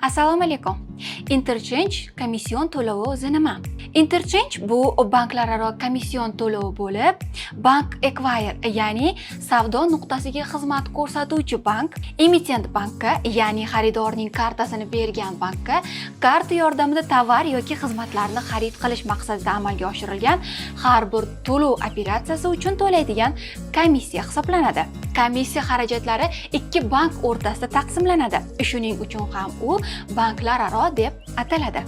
Assalomu alaykum. Interchange komission to'lovi o'zi nima? Interchange bu banklararo komission to'lovi bo'lib, bank acquirer, ya'ni savdo nuqtasiga xizmat ko'rsatuvchi bank, emitent bankka, ya'ni xaridorning kartasini bergan bankka karta yordamida tovar yoki xizmatlarni xarid qilish maqsadida amalga oshirilgan har bir to'lov operatsiyasi uchun to'laydigan komissiya hisoblanadi. Komissiya xarajatlari ikki bank o'rtasida taqsimlanadi. Shuning uchun ham u banklararo deb ataladi.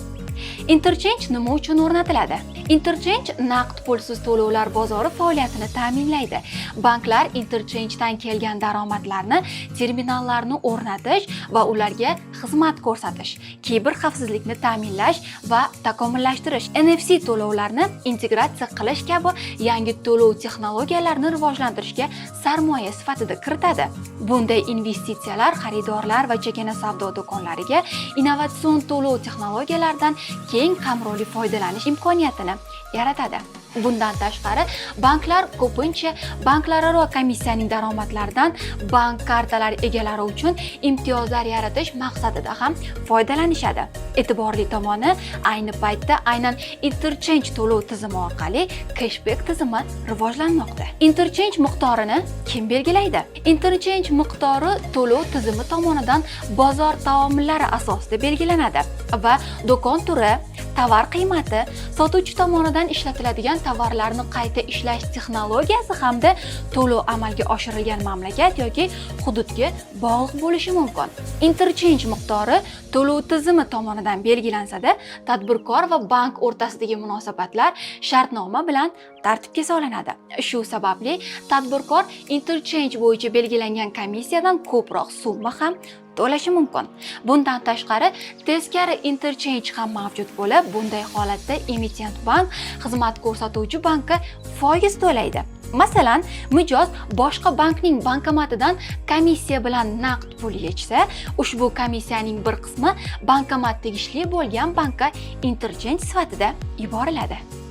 Interchange nima uchun o'rnatiladi? Interchange naqd pulsiz to'lovlar bozori faoliyatini ta'minlaydi. Banklar interchangedan kelgan daromadlarni terminallarni o'rnatish va ularga xizmat ko'rsatish, kiber xavfsizlikni ta'minlash va takomillashtirish, NFC to'lovlarni integratsiya qilish kabi yangi to'lov texnologiyalarini rivojlantirishga sarmoya sifatida kiritadi. Bunday investitsiyalar xaridorlar va chakana savdo do'konlariga innovatsion to'lov texnologiyalaridan keng qamrovli foydalanish imkoniyatini yaratadi. Bundan tashqari, banklar ko'pincha banklararo komissiyaning daromadlaridan bank kartalari egalari uchun imtiyozlar yaratish maqsadida ham foydalanishadi. E'tiborli tomoni, ayni paytda aynan interchange to'lov tizimi orqali cashback tizimi rivojlanmoqda. Interchange miqdorini kim belgilaydi? Interchange miqdori to'lov tizimi tomonidan bozor taomillari asosida belgilanadi va do'kon turi, tovar qiymati, sotuvchi tomonidan ishlatiladigan tovarlarni qayta ishlash texnologiyasi hamda to'lov amalga oshirilgan mamlakat yoki hududga bog'liq bo'lishi mumkin. Interchange miqdori to'lov tizimi tomonidan belgilansa-da, tadbirkor va bank o'rtasidagi munosabatlar shartnoma bilan tartibga solinadi. Shu sababli tadbirkor interchange bo'yicha belgilangan komissiyadan ko'proq summa ham to'lashi mumkin. Bundan tashqari, teskari interchange ham mavjud bo'lib, bunday holatda emitent bank xizmat ko'rsatuvchi bankka foiz to'laydi. Masalan, mijoz boshqa bankning bankomatidan komissiya bilan naqd pul yechsa, ushbu komissiyaning bir qismi bankomat tegishli bo'lgan bankka interchange sifatida yuboriladi.